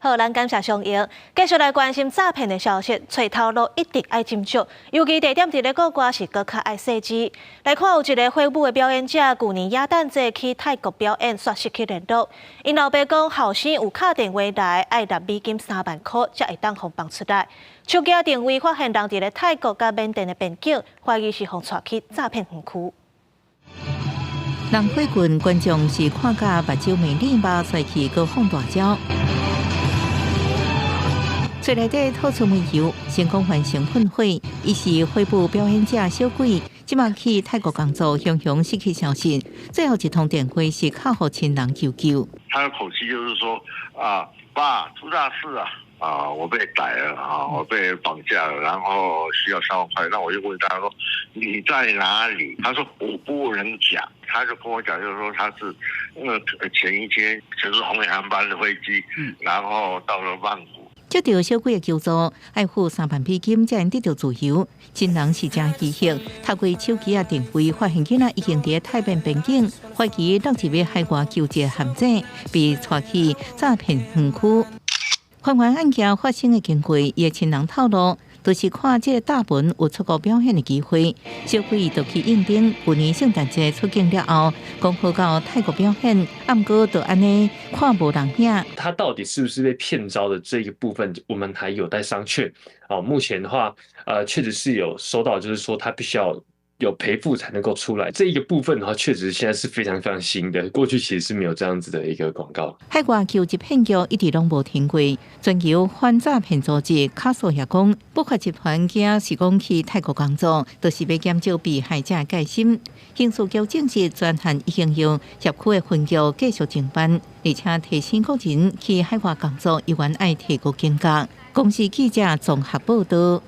好，咱感謝上英，繼續來關心詐騙的消息，揣頭路一定愛斟酌，尤其地點佇咧國外是閣較愛細緻。來看有一个火舞的表演者，舊年耶誕節去泰國表演，煞失去聯絡。𪜶老爸講，後生有敲電話來，愛納美金3萬箍，才會當予放出來。手機定位發現人佇咧泰國佮緬甸的邊境，懷疑是予帶去詐騙園區。人火棍觀眾是看甲目睭迷離，目屎去閣放大招。揣內底吐出煤球，成功完成噴火。伊是火舞表演者小鬼，這馬去泰國工作，雄雄失去消息。最後一通電話是敲予親人求救。他的口氣就是說：啊，爸，出大事啊！啊，我被逮了啊，我被綁架了，然後需要3萬塊。那我就問他說：你在哪裡？他說我不能講。他就跟我講，就是說他是前一天就是紅眼航班的飛機，然後到了曼谷。接到小鬼的求助，愛付3萬美金才能得到自由。親人是誠高興，透過手機仔定位，發現囡仔已經佇泰緬邊境，懷疑落入去海外求職陷阱，被帶去詐騙園區。還原案件發生的經過，伊的親人透露，就是看這个大文有出國表演的機會，小鬼就去應徵。舊年聖誕節出境了後，講好到泰國表演，毋過就按呢看無人影。他到底是不是被騙招的這一個部分，我們還有待商榷。哦，目前的話，確實是有收到，就是說他必須要有賠付才能夠出來。這一個部分的話，確實現在是非常非常新的，過去其實是沒有這樣子的一個廣告。海外求職騙局一直攏無停過，全球反詐騙組織卡索也講，不法集團驚是講去泰國工作，就是欲減少被害者戒心。刑事局證實，專案已經由協區的分局繼續偵辦，而且提醒國人去海外工作，猶原愛提高警覺。公視記者綜合報道。